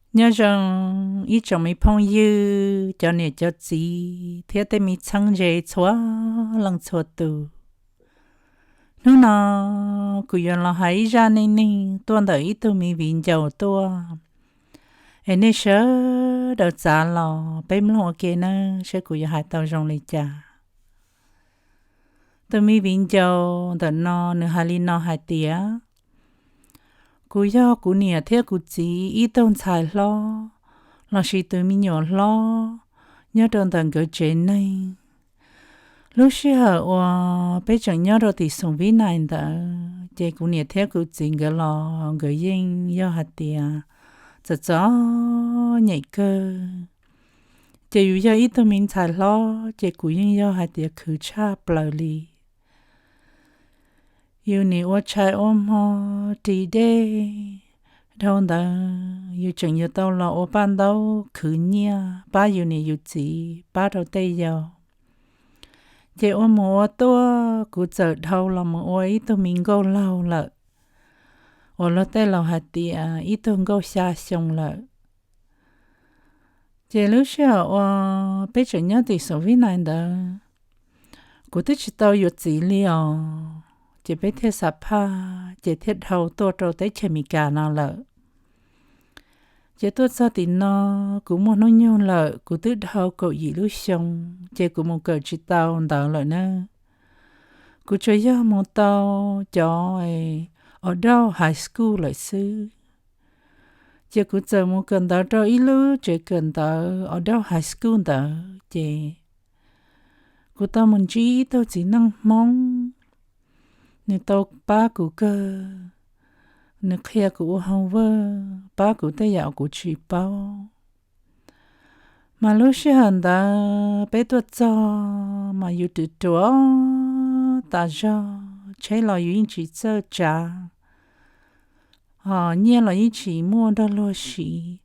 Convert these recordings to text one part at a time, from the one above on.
Nyob zoo ib tsoom me phooj ywg, cov niam cov txiv thiab tej me txheeb ze txhua leej txhua tus. Hnub no kuv yuav los hais ib zaj neej neeg tuaj ntawm ib tug me viv ncaus tuaj, es nej sawv daws txav los peb mloog ua ke nawb, saib kuv yuav hais tau zoo li cas. Tus me viv ncaus ntawm no nws hais li no hais tias, kuv yog kuv niam thiab kuv txiv ib tug ntxhais hlob, lossis tus me nyuam hlob nyob rau ntawm nkawd tsev neeg. Lub sij hawm uas peb tseem nyob rau tim Xoom Vib Nais ntawd, ces kuv niam thiab kuv txiv nkawd los nkawd yeej yog hais tias txom txom nyem kawg. Ces yus yog ib tug me ntxhais hlob ces kuv yeej yog hais tias khwv tshaj plaws li. Yus nim ua tshais ua hmo ris dej, dhau ntawd yus tseem yuav tau los ua paj ntaub khwv nyiaj pab yus niam yus txiv pab rau tej yau. Ces ua mus ua tuaj kuv txawm dhau los mus ua ib tug me nkauj laug lawm, uas luag tej laus hais tias ib tug nkauj xya xyoo lawm. Ces lub sij hawm uas peb tseem nyob tim Xoom Vib Nais ntawd, kuv twb tsis tau yuav txiv li os. Ces peb thiaj xam phaj ces thiaj dhau tuaj rau teb chaws Amelikas no lawm. Ces tuaj txog tim no, kuv muaj hnub nyoog lawm, kuv twb dhau kaum yim lub xyoo, ces kuv mus kawm tsis tau ntawv lawm na. Kuv tsuas yog mus tau cov Adult High School lawm xwb. Ces kuv txawm mus kawm ntawv rau ib lub tsev kawm ntawv Adult High School ntawd, ces kuv tau mus ntsib ib tug txiv neej Hmoob, nws tau pab kuv kawg, nws qhia kuv ua homework, pab kuv tej yam kuv tsis paub. Mas lub sij hawm ntawd peb tuaj txog mas yus ruam ruam tas zog, tsheb los yus yeej tsis txawj tsav, ho nyiaj los yeej tsis muaj nrog luag siv.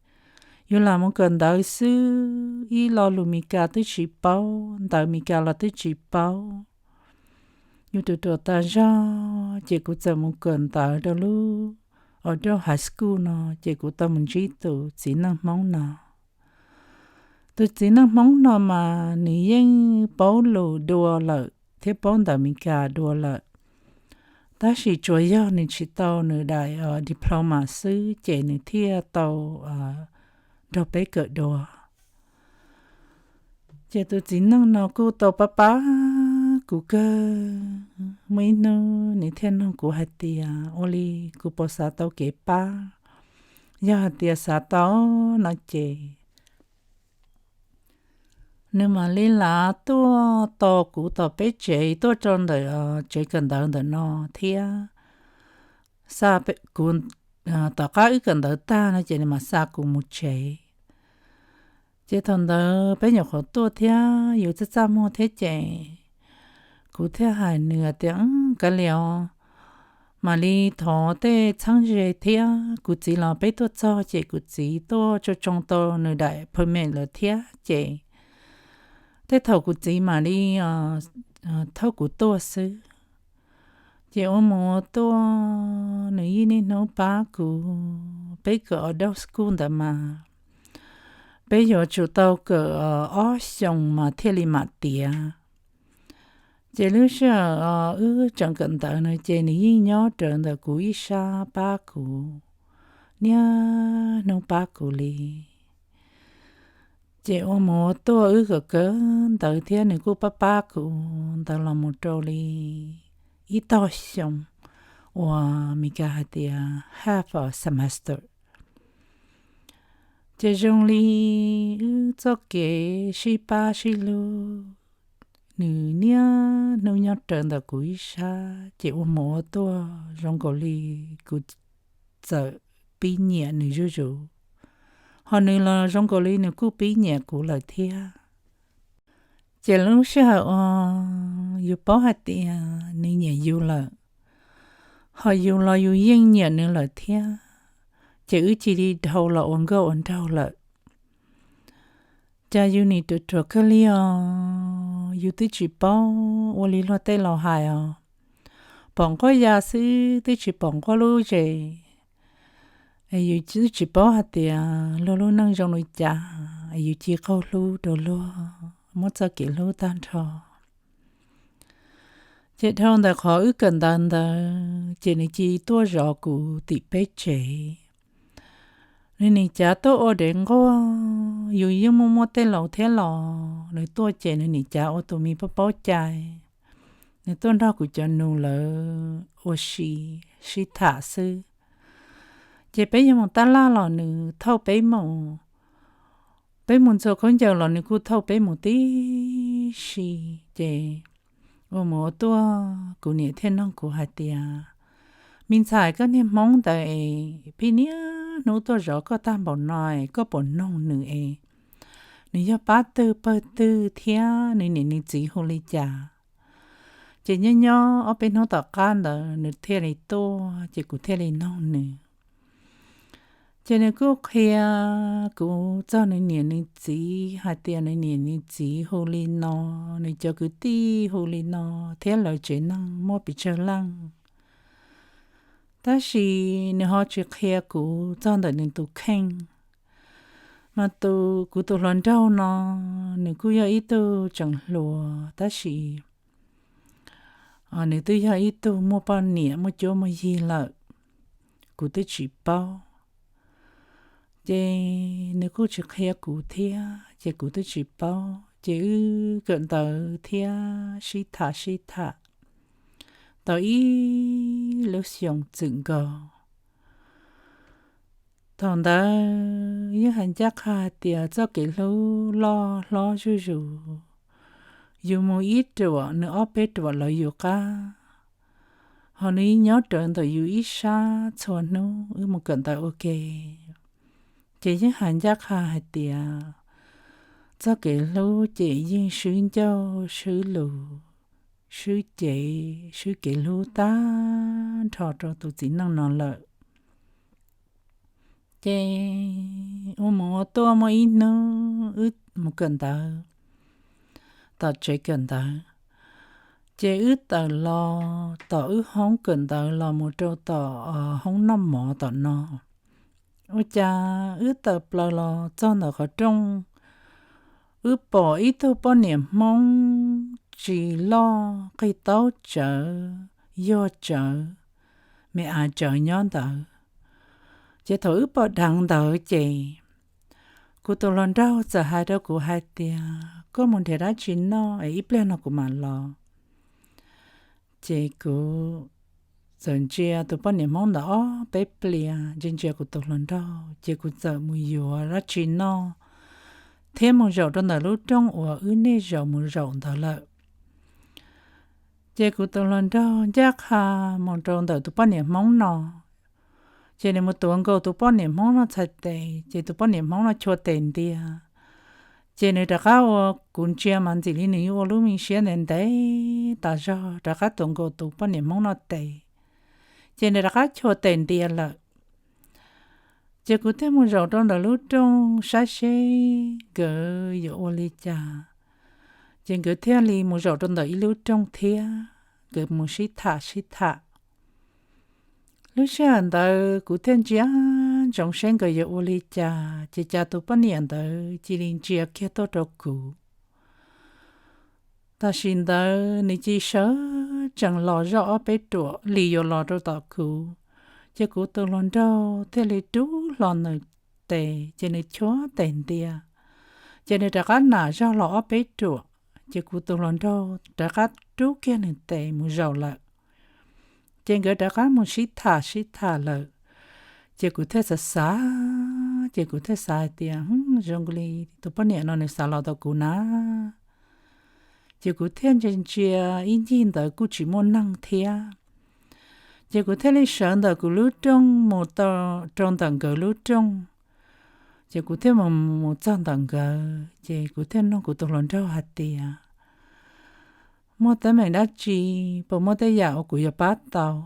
Yus lam mus kawm ntawv xwb, ib lo lus Meskas twb tsis paub, ntawv Meskas los twb tsis paub. Yus ruam ruam tas zog, ces kuv txawm mus kawm ntawv rau lub Adult High School no, ces kuv tau mus ntsib tus txiv neej Hmoob no. Tus txiv neej Hmoob no mas nws yeej paub lus dua lawm thiab paub ntawv Meskas dua lawm, tab sis tsuas yog nws tsis tau nws daim diploma xwb ces nws thiaj tau nrog peb kawm dua. Ces tus txiv neej no kuj tau pab pab kuv kawg. Muaj ib hnub nws thiaj nug kuv hais tias, ua li kuv puas xav tau kev pab? Yog hais tias xav tau no ces nws mam li lav tuaj tos kuv tom peb tsev tuaj rau ntawm tsev kawm ntawv ntawm no thiab xa kuv, tom qab wb kawm ntawv tag no ces nws mam xa kuv mus tsev. Ces thaum ntawd peb nyuam qhuav tuaj thiab yus txaj txaj muag thiab ces kuv thiaj hais nws tias, kav liam, mam li thov tej txheeb ze thiab. Kuv txiv los peb tuaj txog ces kuv txiv tuaj tsoo tsoo tau nws daim permit lawm thiab ces tej thaum kuv txiv mam li thauj kuv tuaj xwb. Ces ua mus ua tuaj nws yeej niaj hnub pab kuv. Peb kawm Adult School ntawd mas peb yuav tsum tau kawm ob xyoos mas thiaj li mam tiav. Ces lub sij hawm wb tseem kawm ntawv no ces nws yeej nyob rawv ntawm kuv ib sab pab kuv, niaj hnub pab kuv li. Ces ua mus ua tuaj wb kawm kawm ntawv thiab nws kuj pab pab kuv ntawd los mus rau li ib tog xyoo uas Meskas hais tias half a semester. Ces zoo li wb txoj kev sib pab sib hlub, nws niaj hnub nyob rawv ntawm kuv ib sab ces ua mus ua tuaj zoo nkaus li kuv txawm pib nyiam nws zuj zus, ho nws los zoo nkaus li nws kuj pib nyiam kuv lawm thiab. Ces lub sij hawm uas yus paub hais tias nws nyiam yus lawm, ho yus los yus yeej nyiam nws lawm thiab, ces wb cia li dhau los ua nkauj ua nraug lawm. Cas yus nim ruam ruam kawg li os, yus twb tsis paub ua li luag tej laus hais os, pom nquab ya xwb twb tsis pom nquab lub zes. Es yus twb tsis paub hais tias luag lub neej zoo li cas, yus cia li qaug hlub rau luag, muab txoj kev hlub tag nrho. Ces dhau ntawm qhov wb kawm ntawv ntawd ces nws cia li tuaj zov kuv tim peb tsev. Nws nim cav tuaj ua dev nquag, yus yeej muaj muaj tej laus thiab los nws tuaj ces nws nim cav ua tus me paub paub cai. Nws tuaj nrog kuv cov nus lawv ua si, sib tham xwb. Ces peb yuav mus tab laj los nws thauj peb mus, peb mus ntxuag khaub ncaws los nws kuj thauj peb mus tib si. Ces ua mus ua tuaj kuv niam thiaj nug kuv hais tias, me ntxhais, koj niag Hmoob ntawd es phij niaj hnub tuaj zov koj tag npaum no es koj puas noog nws es nws yog pab twg pawg twg thiab nws niam nws txiv hu li cas? Ces nyob nyob ob peb hnub tom qab ntawd nws thiaj li tuaj ces kuv thiaj li noog nws. Ces nws kuj qhia kuv txog nws niam nws txiv hais tias nws niam nws txiv hu li no, nws cov kwv tij hu li no, thiab lawv tsev neeg muaj pes tsawg leej. Tab sis nws ho tsis qhia kuv txog ntawm nws tus kheej. Mas tus, kuv tus hluas nraug no, nws kuj yog ib tug tseem hluas tab sis nws twb yog ib tug muaj poj niam muaj cuab muaj yig lawm, kuv twb tsis paub. Ces nws kuj tsis qhia kuv thiab ces kuv twb tsis paub, ces wb kawm ntawv thiab sib tham sib tham tau ib lub xyoos txwm nkaus. Thaum ntawd yeej hais ncaj qha hais tias txoj kev hlub loj hlob zuj zus, yus mus ib ruam nws ob peb ruam lawv yus qab, ho nws nyob rawv ntawm yus ib sab txhua hnub wb mus kawm ntawv ua ke. Ces yeej hais ncaj qha hais tias txoj kev hlub ces yeej swb ncauj swb lus, swb cev swb kev hlub tag nrho rau tus txiv neej no lawm. Ces ua mus ua tuaj muaj ib hnub wb mus kawm ntawv tom tsev kawm ntawv, ces wb tawm los tom wb hoob kawm ntawv los mus rau tom hoob noj mov tom no. Ua cas wb tawm plaws los txog ntawm qhov rooj, wb pom ib tug poj niam Hmoob tsis loj, qig taub tsawv, yuag tsawv, me av tsawv nyob ntawd. Ces thaum wb pom dheev ntawd ces kuv tus hluas nraug txawm hais rau kuv hais tias, koj mus nrhiav dab tsi noj es ib pliag no kuv mam los. Ces kuv txawm ntsia tus poj niam Hmoob ntawd ob peb pliag, ntsia ntsia kuv tus hluas nraug, ces kuv txawm mus yuav dab tsi noj thiab mus zaum rau ntawm lub rooj uas wb niaj zaus mus zaum ntawd lawm. Ces kuv tus hluas nraug ncaj qha mus rau ntawm tus poj niam Hmoob no, ces nws mus tuav nkaus tus poj niam Hmoob no txhais tes, ces tus poj niam Hmoob no chua tes ntiag. Ces nws rov qab ua, kuv ntsia mas ntxim li nws yuav ua lub me siab ntev ntev tas zog rov qab tuav nkaus tus poj niam Hmoob no tes, ces nws rov qab chua tes ntiag lawm. Ces kuv thiaj mus zaum rau ntawm lub rooj saib seb nkawd yuav ua li cas. Ces nkawd thiaj li mus zaum rau ntawm ib lub rooj thiab, nkawd mus sib tham sib tham. Lub sij hawm ntawd kuv thiaj ntsia ntsoov seb nkawd yuav ua li cas, ces cas tus poj niam ntawd cia li ntsia kiag tuaj rau kuv. Tam sim ntawd nws cia li sawv tsees los zoj ob peb ruam li yuav los rau tom kuv, ces kuv tus hluas nraug thiaj li rub hlo nws tes, ces nws chua tes ntiag, ces nws rov qab nam zog los ob peb ruam, ces kuv tus hluas nraug rov qab rub kiag nws tes mus zaum lawm. Ces nkawd rov qab mus sib tham sib tham lawm, ces kuv thiaj xav xav, ces kuv thiaj xav hais tias, zoo li tus poj niam no nws xav los tom kuv na. Ces kuv thiaj ntsia ntsia ib ncig ntawd kuj tsis muaj neeg thiab. Ces kuv thiaj li sawv ntawm kuv lub rooj mus rau ntawm nkawd lub rooj. Ces kuv thiaj mus mus txog ntawm nkawd, ces kuv thiaj nug kuv tus hluas nraug hais tias, muaj teeb meem dab tsi, puas muaj tej yam uas kuv yuav pab tau?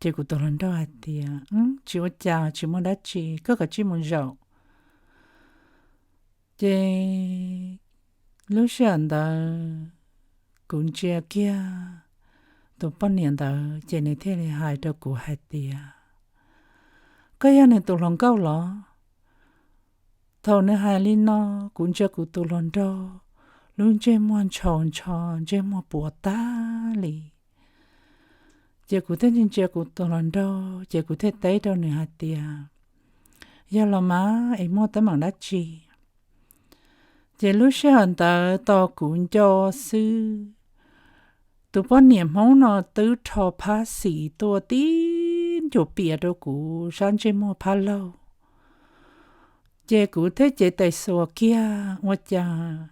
Ces kuv tus hluas nraug hais tias, tsis ua cas, tsis muaj dab tsi, koj kav tsij mus zaum. Ces lub sij hawm ntawd kuv ntsia kiag tus poj niam ntawd, ces nws thiaj li hais rau kuv hais tias, Koj yog nws tus hluas nkauj los? Thaum nws hais li no, kuv ntsia kuv tus hluas nraug lub ntsej muag ntshaus ntsho, ntsej muag puas tag li. Ces kuv thiaj ntsia kuv tus hluas nraug, ces kuv thiaj teb rau nws hais tias, Yog los mas es muaj teeb meem dab tsi? Ces lub sij hawm ntawd tos kuv nco xwb, tus poj niam Hmoob no twb rho phab xim tuaj tib ncuav pias rau kuv sab ntsej muag phab laug. Ces kuv thiaj cev tes xuas kiag, ua cas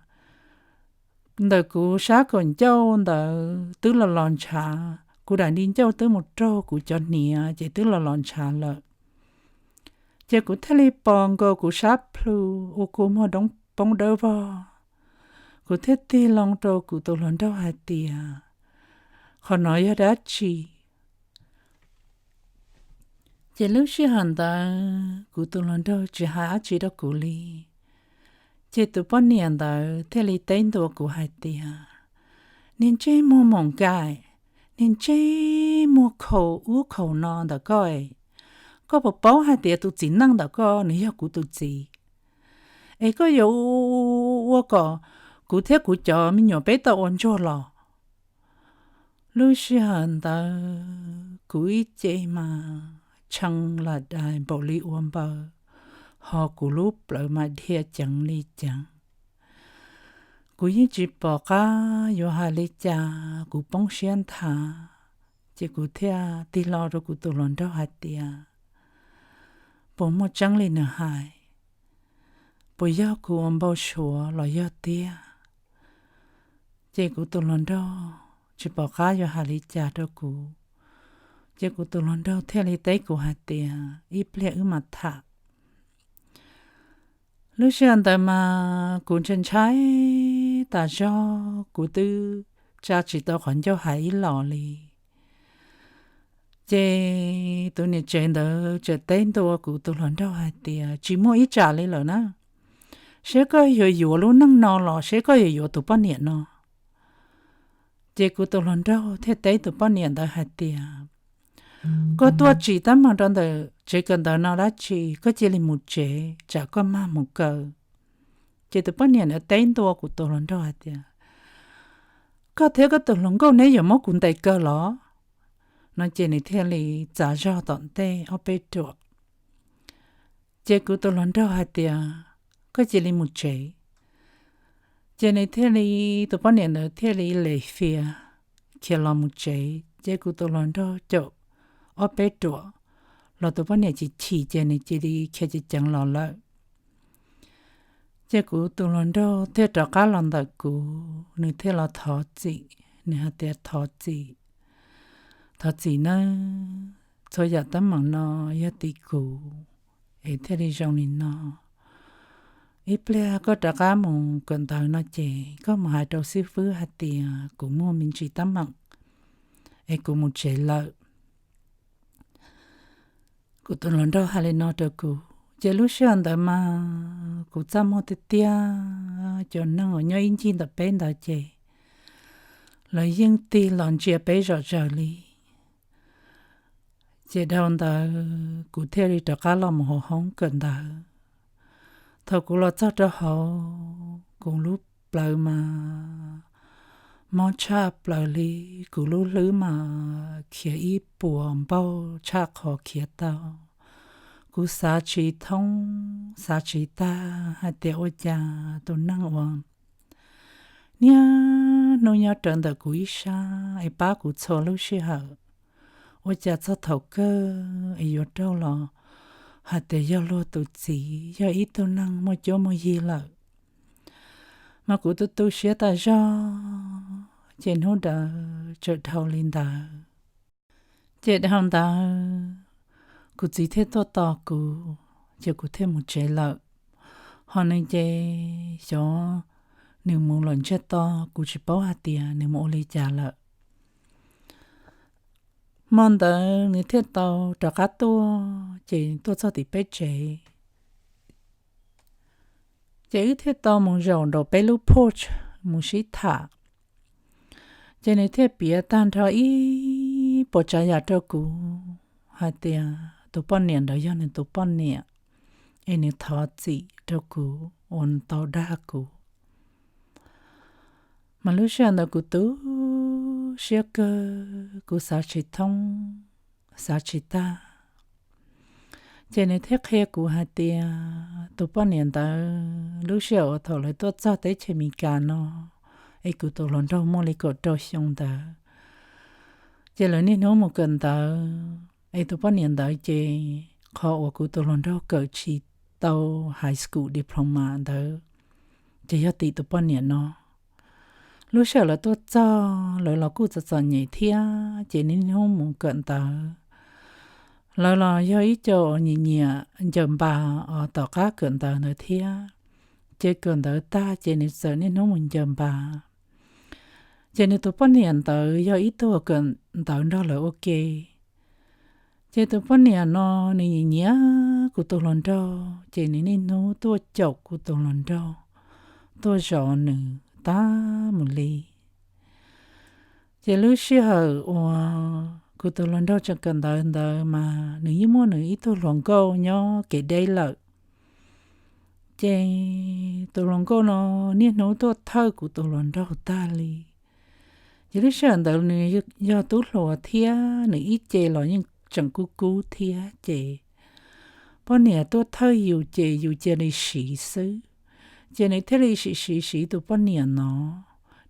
ntawm kuv sab kaum ncauj ntawd twb los los ntshav, kuv daim di ncauj twb mus raug kuv cov hniav ces twb los los ntshav lawm. Ces kuv thiaj li pos nkaus kuv sab plhu ua kua muag poob dawb vog. Kuv thiaj tig loo rau kuv tus hluas nraug hais tias, Qhov no yog dab tsi? Ces lub sij hawm ntawd kuv tus hluas nraug tsis hais dab tsi rau kuv li. Ces tus poj niam ntawd thiaj li teb ntua kuv hais tias, Niag ntsej muag mos nkaim, niag ntsej muag khaus ub khaus no ntawm koj, koj puas paub hais tias tus txiv neej ntawm koj nws yog kuv tus txiv? Es koj yuav ua kom kuv thiab kuv cov me nyuam peb tau ua ntsuag los? Lub sij hawm ntawd kuv ib ce mas tshee lam dais npaum li ua npaws, ho kuv lub plawv mas dhia ceev li ceev. Kuv yeej tsis pom qab yuav hais li cas, kuv poob siab nthav. Ces kuv thiaj tig hlo rau kuv tus hluas nraug hais tias, Puas muaj tseeb li nws hais? Puas yog kuv ua npau suav los yog tiag? Ces kuv tus hluas nraug tsis pom qab yuav hais li cas rau kuv. Ces kuv tus hluas nraug thiaj li teb kuv hais tias, Ib pliag wb mam tham. Lub sij hawm ntawd mas kuv ntshai ntshai tas zog, kuv twb tsa tsis tau qhov ncauj hais ib los li. Ces tus niam tsev ntawd txawm teb ntua kuv tus hluas nraug hais tias, Tsis muaj ib tsam li lawm na, seb koj yuav yuav lub neej no los seb koj yuav yuav tus poj niam no? Ces kuv tus hluas nraug thiaj teb tus poj niam ntawd hais tias, Koj tuaj tsim teeb meem rau ntawm tsev kawm ntawv no dab tsi? Koj cia li mus tsev, tsam koj mag mus kaw. Ces tus poj niam ntawd teb ntua kuv tus hluas nraug hais tias, Koj thiab koj tus hluas nkauj neb yuav muab kuv ntes kaw los? No ces nws thiaj li txav zog tom ntej ob peb ruam. Ces kuv tus hluas nraug hais tias, Koj cia li mus tsev. Ces nws thiaj li, tus poj niam ntawd thiaj li lem fias khiav los mus tsev. Ces kuv tus hluas nraug caum ob peb ruam los tus poj niam chim chim ces nws cia li khiav ceev ceev los lawm. Ces kuv tus hluas nraug thiaj rov qab los ntawm kuv, nws thiaj los thov txim, nws hais tias, Thov txim, thov txim nawb, txhua yam teeb meem no yog tim kuv es thiaj li zoo li no. Ib pliag koj rov qab mus kawm ntawv no ces koj mus hais rau xib fwb hais tias kuv muaj me ntsis teeb meem es kuv mus tsev lawm. Kuv tus hluas nraug hais li no rau kuv, ces lub sij hawm ntawd mas kuv txaj muag tiag tiag, cov neeg uas nyob ib ncig ntawm peb ntawd ces lawv yeej tig los ntsia peb zom zaws li. Ces dhau ntawd kuv thiaj li rov qab los mus hauv hoob kawm ntawv. Thaum kuv los txog rau hauv, kuv lub plawv mas mob tshaj plaws li, kuv lub hlwb mas khiav ib puas npaug tshaj qhov khiav tau. Kuv xav tsis thoob xav tsis tag hais tias ua cas tus neeg uas niaj hnub nyob rawv ntawm kuv ib sab es pab kuv txhua lub sij hawm, ua cas txog thaum kawg es yuav raug los hais tias yog luag tus txiv, yog ib tug neeg muaj cuab muaj yig lawm. Mas kuv tu tu siab tas zog, ces hnub ntawd txawm dhau li ntawd. Ces dhau ntawd, kuv txiv thiaj tuaj tos kuv, ces kuv thiaj mus tsev lawm. Ho nws ces xyov nws mus lawm ntsiag to, kuv tsis paub hais tias nws mus ua li cas lawm. Hmo ntawd nws thiaj tau rov qab tuaj, ces tuaj txog tim peb tsev, ces wb thiaj tau mus zaum nraum peb lub porch mus sib tham. Ces nws thiaj piav tag nrho ib puas tsav yam rau kuv hais tias tus poj niam ntawd yog nws tus poj niam, es nws thov txim rau kuv uas nws tau dag kuv. Mas lub sij hawm ntawd kuv tu siab kawg, kuv xav tsis thoob, xav tsis tag. Ces nws thiaj qhia kuv hais tias tus poj niam ntawd lub sij hawm uas thaum lawv tuaj txog teb chaws Amelikas no, es kuv tus hluas nraug muaj li kaum rau xyoo ntawd, ces lawv niaj hnub mus kawm ntawv, es tus poj niam ntawd ces qhov uas kuv tus hluas nraug kawm tsis tau high school diploma ntawd ces yog tim tus poj niam no. Lub sij hawm lawv tuaj txog lawv los kuj txom txom nyem thiab ces niaj hnub mus kawm ntawv. Lawv los yog ib co uas nyiam nyiam ncaws npas os, tom qab kawm ntawv ntawd thiab, ces kawm ntawv tag ces nws txawm niaj hnub mus ncaws npas. Ces nws tus poj niam ntawd yog ib tug kawm ntawv nrog lawv ua ke. Ces tus poj niam no nws nyiam nyiam kuv tus hluas nraug ces nws niaj hnub tuaj caum kuv tus hluas nraug, tuaj zov nws tag mus li. Ces lub sij hawm uas kuv tus hluas nraug tseem kawm ntawv ntawd mas nws yeej muaj nws ib tug hluas nkauj nyob kev deb lawm. Ces tus hluas nkauj no niaj hnub tuaj thawj kuv tus hluas nraug tag li. Ces lub sij hawm ntawd nws yog tub hluas thiab nws ib ce los yeej tseem kub kub thiab ces poj niam tuaj thawj yus ces yus cia li siv xwb. Ces nws thiaj li siv siv siv tus poj niam no,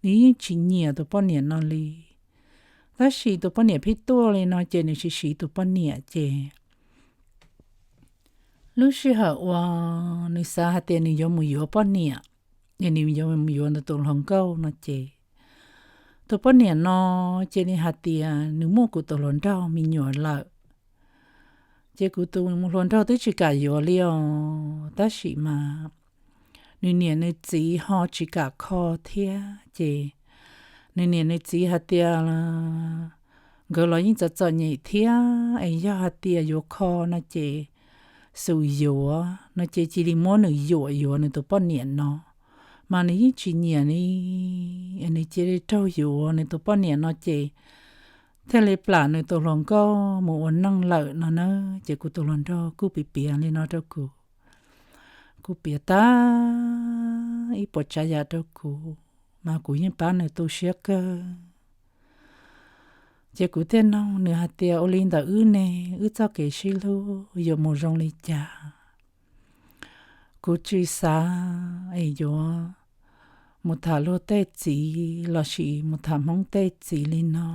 nws yeej tsis nyiam tus poj niam no li. Tab sis tus poj niam pheej tuaj li no ces nws siv siv tus poj niam ces lub sij hawm uas nws xav hais tias nws yuav mus yuav poj niam, es nws yuav mus yuav ntawm tus hluas nkauj no ces tus poj niam no cia li hais tias nws muaj kuv tus hluas nraug me nyuam lawm. Ces kuv tus hluas nraug twb tsis kam yuav li os, tab sis mas nws niam nws txiv ho tsis kam kho thiab ces nws niam nws txiv hais tias nkawd los yeej txom txom nyem thiab es yog hais tias yuav kho no ces xum yuav no ces cia li muab nws yuam yuav nws tus poj niam no. Mas nws yeej tsis nyiam li, nws cia li raug yuav nws tus poj niam no ces thiaj li plam nws tus hluas nkauj mus ua neej lawm no na. Ces kuv tus hluas nraug kuj piav piav li no rau kuv, kuj piav tag ib puas tsav yam rau kuv, mas kuv yeej pab nws tu siab kawg. Ces kuv thiaj noog nws hais tias ua li ntawm wb ne, wb txoj kev sib hlub yuav mus zoo li cas? Kuv tsis xav es yuav mus tham luag tej txiv lossis mus tham Hmoob tej txiv li no.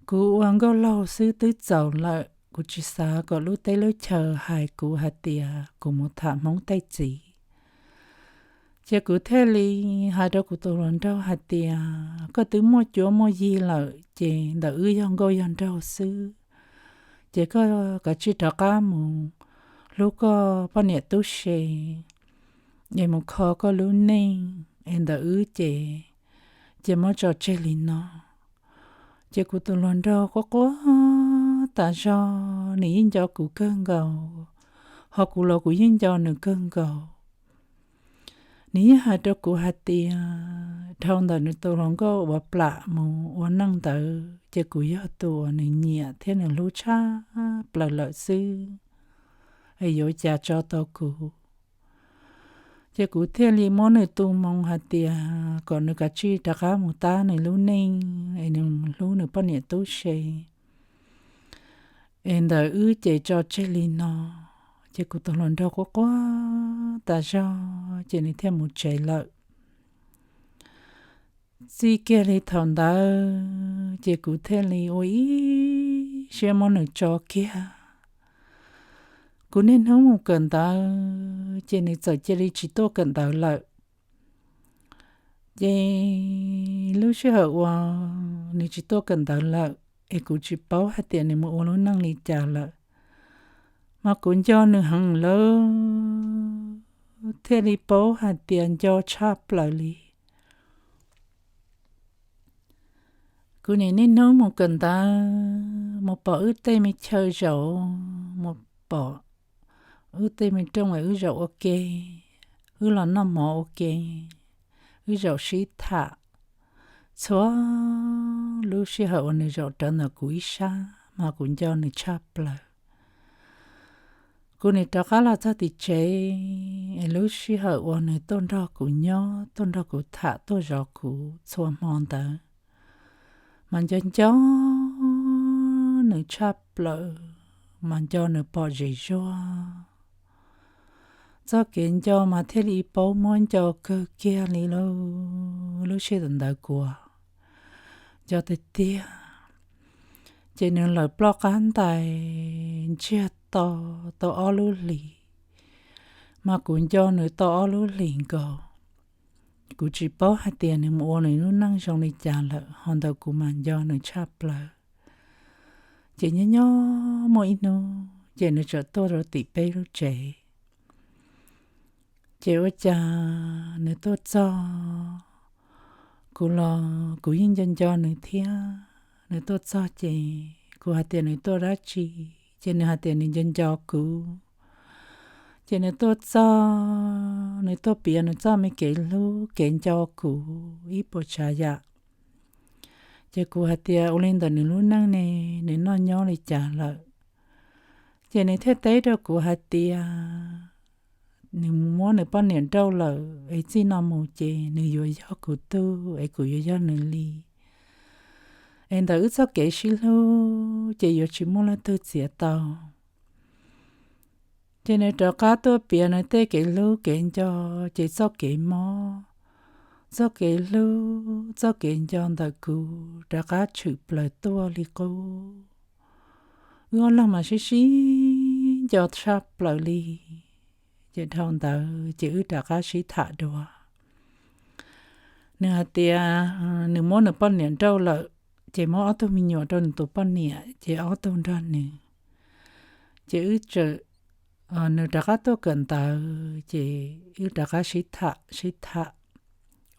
Kuv ua nkauj laug xwb twb txaus lawm, kuv tsis xav kom lub teb lub chaw hais kuv hais tias kuv mus tham Hmoob tej txiv. Ces kuv thiaj li hais rau kuv tus hluas nraug hais tias koj twb muaj cuab muaj yig lawm ces ntawm wb yog nkauj yog nraug xwb, ces koj kav tsij rov qab mus hlub koj poj niam tub se, es mus kho koj lub neej, es ntawm wb ces, ces muab tso tseg li no. Ces kuv tus hluas nraug quaj quaj tas zog, nws yeej nco kuv kawg nkaus, ho kuv los kuv yeej nco nws kawg nkaus. Nws yeej hais rau kuv hais tias dhau ntawm nws tus hluas nkauj uas plam mus ua neej ntawd ces kuv yog tus uas nws nyiam thiab nws hlub tshaj plaws lawm xwb, es yuav cas tso tau kuv. Ces kuv thiaj li muab nws tu moo hais tias kom nws kav tsij rov qab mus tab nws lub neej es nws hlub nws poj niam tub se, es ntawm wb ces tso tseg li no. Ces kuv tus hluas nraug quaj quaj tas zog ces nws thiaj mus tsev lawm. Txij kiag li thaum ntawd ces kuv thiaj li ua ib siab muab nws tso kiag. Kuv niaj hnub mus kawm ntawv ces nws txawm cia li tsis tuaj kawm ntawv lawm. Ces lub sij hawm uas nws tsis tuaj kawm ntawv lawm es kuv tsis paub hais tias nws mus ua lub neej li cas lawm, mas kuv nco nws heev lawm, thiaj li paub hais tias nco tshaj plaws li. Kuv nim niaj hnub mus kawm ntawv, mus pom wb tej me chaw zaum, mus pom wb tej me rooj es wb zaum ua ke, wb los noj mov ua ke, wb zaum sib tham. Txhua lub sij hawm uas nws zaum rawv ntawm kuv ib sab mas kuv nco nws tshaj plaws. Kuv nim rov qab los txog tim tsev, es lub sij hawm uas nws tuaj nrog kuv nyob, tuaj nrog kuv tham, tuaj zov kuv txhua hmo ntawd, mas nco nco nws tshaj plaws, mas nco nws pom zem zuag. Txoj kev nco mas thiaj li paub muab nco kawg kiag li lauj. Lub sij hawm ntawd kuv nco tiag tiag. Ces nws lawm ploj qab ntais ntsiag to tau ob lub hlis, mas kuv nco nws tau ob lub hlis nkaus. Kuv tsis paub hais tias nws mus ua nws lub neej zoo li cas lawm, ho ntawm kuv mas nco nws tshaj plaws. Ces nyob nyob muaj ib hnub ces nws txawm tuaj rau tim peb lub tsev. Ces ua cas nws tuaj txog, kuv los kuv yeej nco nco nws thiab. Nws tuaj txog ces kuv hais tias nws tuaj dab tsi, ces nws hais tias nws nco nco kuv. Ces nws tuaj txog, nws tuaj piav nws txoj me kev hlub kev nco kuv ib puas tsav yam. Ces kuv hais tias ua li ntawm nws lub neej ne, nws noj nyob li cas lawm. Ces nws thiaj teb rau kuv hais tias nws mus muab nws poj niam nrauj lawm es txij no mus ces nws yuav yog kuv tug es kuv yuav yog nws li, es ntawm wb txoj kev sib hlub ces yuav tsis muaj leej twg txiav tau. Ces nws rov qab tuaj piav nws tej kev hlub kev nco, ces txoj kev mob, txoj kev hlub, txoj kev nco ntawm kuv rov qab tshwm plaws tuaj li qub. Wb ob leeg mas sib sib nco tshaj plaws li. Ces dhau ntawd ces wb rov qab sib tham dua. Nws hais tias nws muab nws poj niam nrauj lawm, ces muab ob tug me nyuam rau nws tus poj niam, ces ob tug nrog nws. Ces wb txawm, nws rov qab tuaj kawm ntawv, ces wb rov qab sib tham sib tham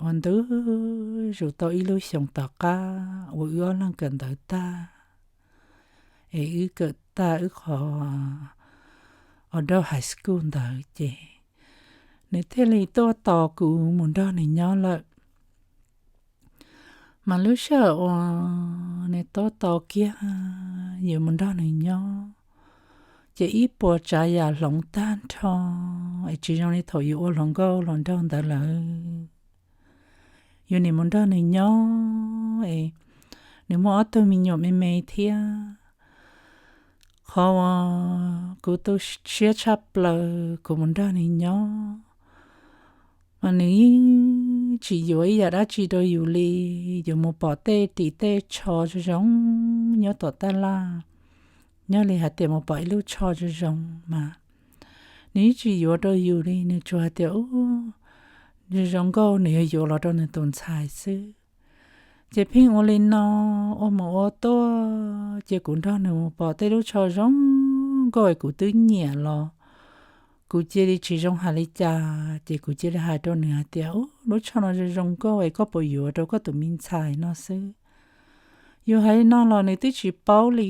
ua ntu zus tau ib lub xyoos tom qab uas wb ob leeg kawm ntawv tag. Es wb kawm tag wb qhov Outdoor High School ntawd ces nws thiaj li tuaj tos kuv mus nrog nws nyob lawm. Mas lub sij hawm uas nws tuaj tos kiag yuav mus nrog nws nyob, ces ib puas tsav yam hloov tag nrho, es tsis zoo li thaum yus ua hluas nkauj hluas nraug ntawd lawm. Yus nim mus nrog nws nyob es nws muaj ob tug me nyuam me me thiab. Qhov uas kuv tu siab tshaj plaws kuv mus nrog nws nyob, mas nws yeej tsis yuav ib yam dab tsi rau yus li. Yus mus pom tej ris tej tsho zoo zoo nyob tom taj laj, nyob li hais tias mus pom ib lub tsho zoo zoo mas nws yeej tsis yuav rau yus li, nws tsuas hais tias ub, zoo zoo nkauj nws yuav yuav los rau nws tus ntxhais xwb. Ces pheej ua li no, ua mus ua tuaj, ces kuv nrog nws mus pom tej lub tsho zoo nkauj es kuv twb nyiam los kuv cia li tsis zoo hais li cas, ces kuv cia li hais rau nws hais tias ub, lub tsho no zoo zoo nkauj es koj puas yuav rau koj tus me ntxhais no xwb. Yus hais li no los nws twb tsis paub li,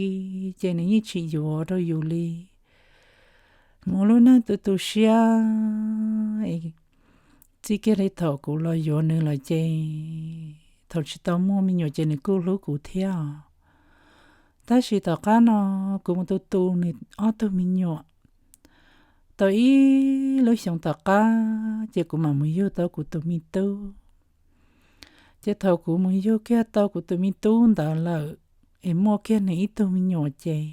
ces nws yeej tsis yuav rau yus li. Mus ua lub neej tu tu siab, txij kiag li thaum kuv los yuav nws lawm ces thaum tsis tau muaj me nyuam ces nws kuj hlub kuv thiab os. Tab sis tom qab no kuv mus tu tu nws ob tug me nyuam tau ib lub xyoos tom qab ces kuv mam mus yug tau kuv tus me tub. Ces thaum kuv mus yug kiag tau kuv tus me tub ntawd lawm, es muaj kiag nws ib tug me nyuam ces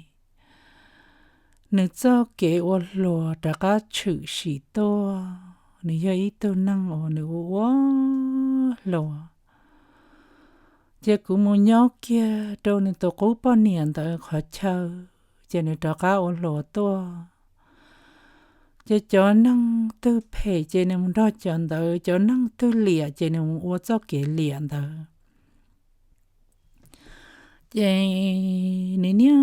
nws txoj kev ua hluas rov qab tshwm sim tuaj, nws yog ib tug neeg uas nws ua ua hluas. Ces kuv mus nyob kiag rau nws tus qub poj niam ntawd qhov chaw, ces nws rov qab ua hluas tuaj. Ces cov neeg twg phem ces nws mus nrog cov ntawd, cov neeg twg liam ces nws mus ua txoj kev liam ntawd. Ces nws niaj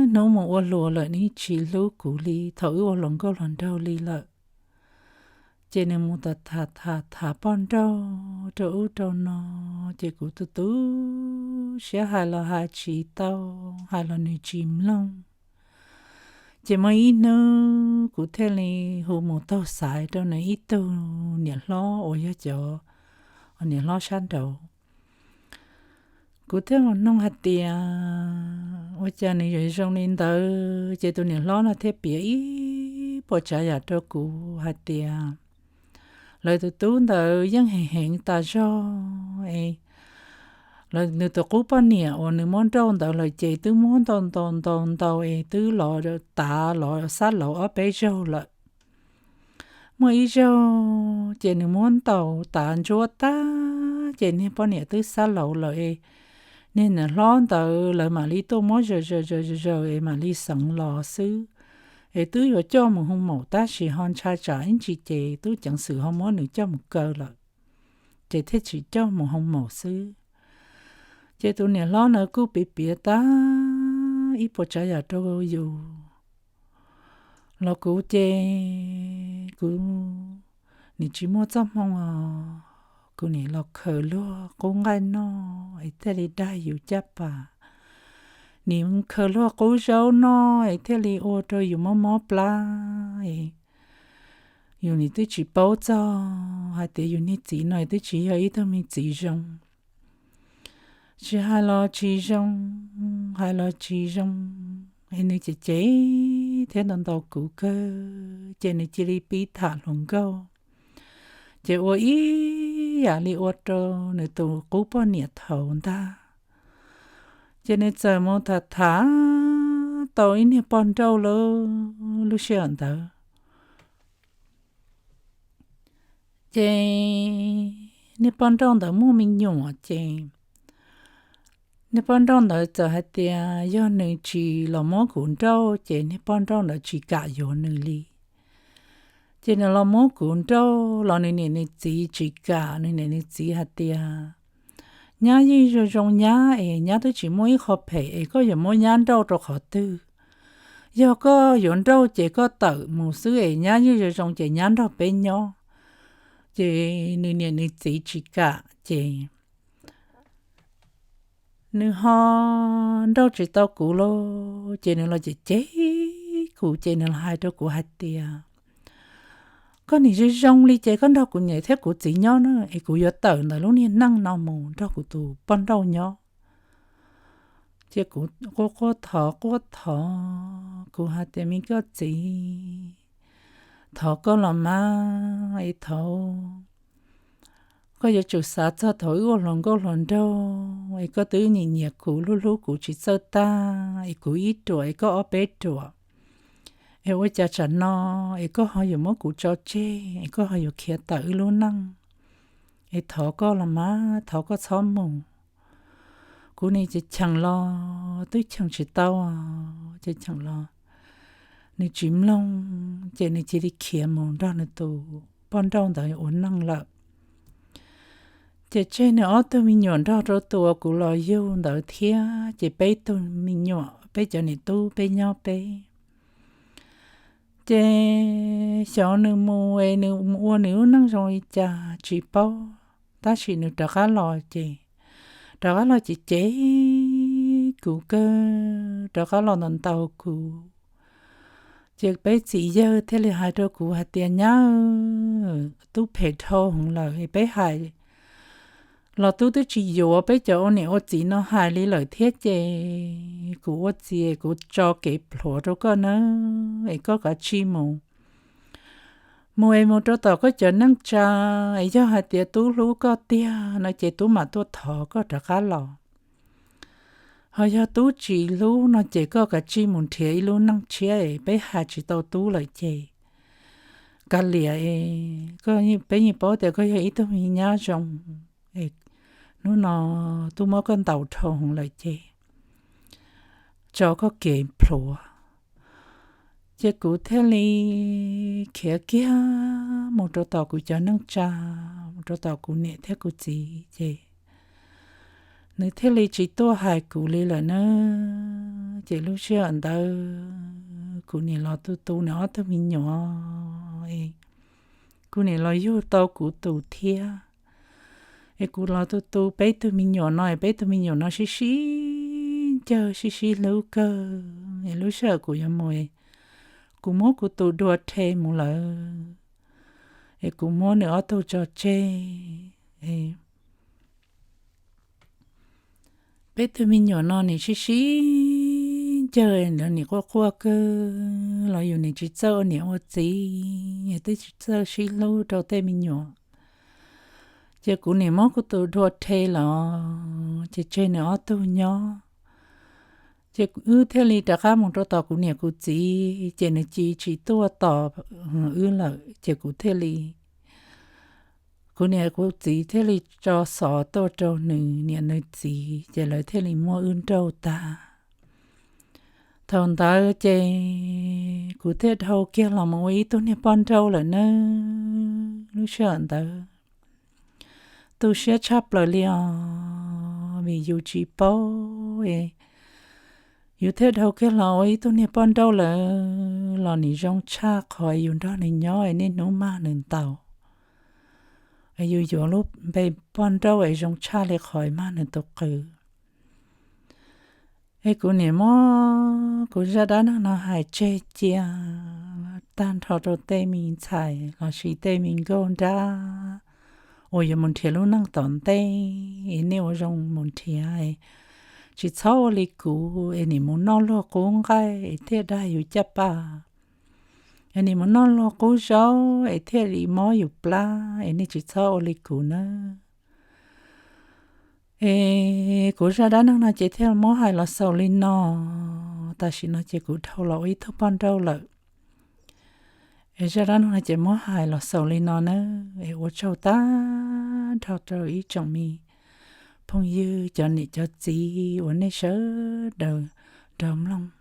hnub mus ua hluas lawm, nws tsis hlub kuv li thaum wb ua hluas nkauj hluas nraug li lawm. Ces nws mus tham tham tham poj nrauj rau ub rau no, ces kuv tu tu siab hais los hais tsis tau, hais los nws tsis mloog. Ces muaj ib hnub kuv thiaj li hu mus taug xaiv rau nws ib tug niam hlob uas yog cov niam hlob sab nraud. Kuv thiaj mus nug hais tias ua cas nws yuav zoo li ntawd, ces tus niam hlob no thiaj piav ib puas tsav yam rau kuv hais tias lawv tus tub ntawd yeej heev heev tas zog es lawv, nws tus qub poj niam uas nws muab nrauj ntawd lawm ces twb muab ntaus ntaus ntaus ntaus es twb los tav los xab laus ob peb zaug lawm. Muaj ib zaug ces nws muab ntaus tav ntsuab tag ces niag poj niam twb xab laus lawm es niag niam hlob ntawd lawv mam li tuaj muab zaws zaws zaws zaws es mam li xeev los xwb. Es twb yuav coj mus hoo maum tab sis ho ntshai tsam ib ntsis ces tub ceev xwm ho muab nws coj mus kaw lawm, ces thiaj tsis coj mus hoo maum xwb. Ces tus niam hlob ntawd kuj piav piav tag ib puas tsav yam rau yus los kuv ces kuv nim tsis muaj txoj hmoo os, kuv nim los khaws luag qub nqaij noj es thiaj li daig yus caj pas, nim khaws luag qub zaub noj es thiaj li ua rau yus mob mob plab es yus nim twb tsis paub txog hais tias yus niag txiv no twb tsis yog ib tug me txiv zoo. Tsis hais los tsis zoo, hais los tsis zoo, es nws cem cem thiab ntaus ntaus kuv kawg, ces nws cia li pib tham hluas nkauj, ces ua ib yam li ua rau nws tus qub poj niam thaum ntag. Ces nws txawm mus tham tham tau ib niag poj nrauj lawm lub sij hawm ntawd. Ces niag poj nrauj ntawd muaj me nyuam ces niag poj nrauj ntawd txawm hais tias yog nws tsis los muab kuv nrauj ces niag poj nrauj ntawd tsis kam yuav nws li. Ces nws los muab kuv nrauj los nws niam nws txiv tsis kam, nws niam nws txiv hais tias nyab yeej zoo zoo nyab es nyab twb tsis muaj ib qho phem es koj yuav muab nyab nrauj rau qhov twg. Yog koj yuav nrauj ces koj tawm mus xwb es nyab yeej zoo zoo ces nyab nrog peb nyob. Ces nws niam nws txiv tsis kam ces nws ho nrauj tsis tau kuv lauj, ces nws los cem cem kuv ces nws los hais rau kuv hais tias koj nim zoo zoo li ces koj nrog kuv niam thiab kuv txiv nyob na es kuv yuav tawm ntawm lub niag neej no mus nrog kuv tus poj nrauj nyob. Ces kuv quaj quaj thov quaj thov, kuv hais tias me koj txiv, thov koj los mas es thaum koj yuav tsum xav txog thaum wb ua hluas nkauj hluas nraug es koj twb nyiam nyiam kuv hlub hlub kuv tsis txawj tag es kuv ib ruam es koj ob peb ruam es ua cas tsam no es koj ho yuav muab kuv tso tseg es koj ho yuav khiav tawm wb lub neej. Es thov koj los mas thov koj txhob mus. Kuv nim ces cheem los twb cheem tsis tau, ces cheem los nws tsis mloog ces nws cia li khiav mus nrog nws tus poj nrauj ntawd ua neej lawm. Ces tseg nws ob tug me nyuam nrog rau tus uas kuv los yug ntawd thiab ces peb tug me nyuam peb cov niam tub peb nyob peb. Ces xyov nws mus es nws mus ua nws lub neej zoo li cas tsis paub, tab sis nws rov qab los ces rov qab los cem cem kuv kawg, rov qab los ntaus ntaus kuv. Ces peb txiv yawg thiaj li hais rau kuv hais tias nyab, tub phem dhau heev lawm, peb hais los tub twb tsis yuav, peb cov ua niam ua txiv no hais li lawm thiab ces kuv ua txiv kuv tso kev plhuav rau koj nawb, es koj kav tsij mus. Mus es mus rau tom koj cov neej tsa, es yog hais tias tub hlub koj tiag no ces tub mam tuaj thov koj rov qab los. Ho yog tub tsis hlub no ces koj kav tsij mus nrhiav ib lub neej tshiab es peb hais tsis tau tub lawm ces kav liam es koj, peb yeej paub tias koj yog ib tug me nyab zoo, es hnub no tub muab koj ntaus dhau heev lawm ces tso koj kev plhuav. Ces kuv thiaj li khiav kiag mus rau tom kuv cov neej tsa, mus rau tom kuv niam thiab kuv txiv ces nws thiaj li tsis tuaj hais kuv li lawm na. Ces lub sij hawm ntawd kuv nim los tu tu nws ob tug me nyuam, kuv nim los yug tau kuv tus thiab. Es kuv los tu tu peb tug me nyuam no, es peb tug me nyuam no sib sib ncawg sib sib hlub kawg. Es lub sij hawm kuv yuav mus, kuv muab kuv tus dua rhe mus lawm, es kuv muab nws ob tug tso tseg. Peb tug me nyuam no nim sib sib ncawg, nim quaj quaj kawg los yus nim tsis txawj ua niam ua txiv, twb tsis txawj sib hlub rau tej me nyuam. Ces kuv nim muab kuv tus dua rhe los ces tseg nws ob tug nyob. Ces wb thiaj li rov qab mus rau tom kuv niam kuv txiv, ces nws cia tsis tuaj tos wb lawm, ces kuv thiaj li, kuv niam kuv txiv thiaj li tso xov tuaj rau nws niam nws txiv, ces lawv thiaj li muab wb nrauj tag. Thaum ntawd ces kuv thiaj dhau kiag los mus ua ib tug niag poj nrauj lawm nawb. Lub sij hawm ntawd tu siab tshaj plaws li os, vim yus tsis paub, yus thiaj dhau kiag los ua ib tug niag poj nrauj lawm los nim zoo tshaj qhov yus nrog nws nyob es niaj hnub mag nws ntaus, es yus yuav lub npe poj nrauj es zoo tshaj li qhov mag nws tus qws. Es kuv nim muab kuv zaj dab neeg no hais tseg cia tag nrho rau tej me ntxhais lossis tej me nkauj nrab uas yuav mus nrhiav lub neej tom ntej, es nej ua zoo mus nrhiav, tsis txhob ua li kuv es nim mus noj luag qub nqaij es thiaj dag yus caj pas, es nim mus noj luag qub zaub es thiaj li mob yus plab, es nej tsis txhob ua li kuv nawb. Es kuv zaj dab neeg no ces thiaj muab hais los xaus li no. Tam sim no ces kuv dhau los ua ib tug poj nrauj lawm. Es zaj dab neeg no ces muab hais los xaus li no nawb, es ua tsaug tag nrho rau ib tsoom me phooj ywg cov niam cov txiv uas nej sawv daws nrog mloog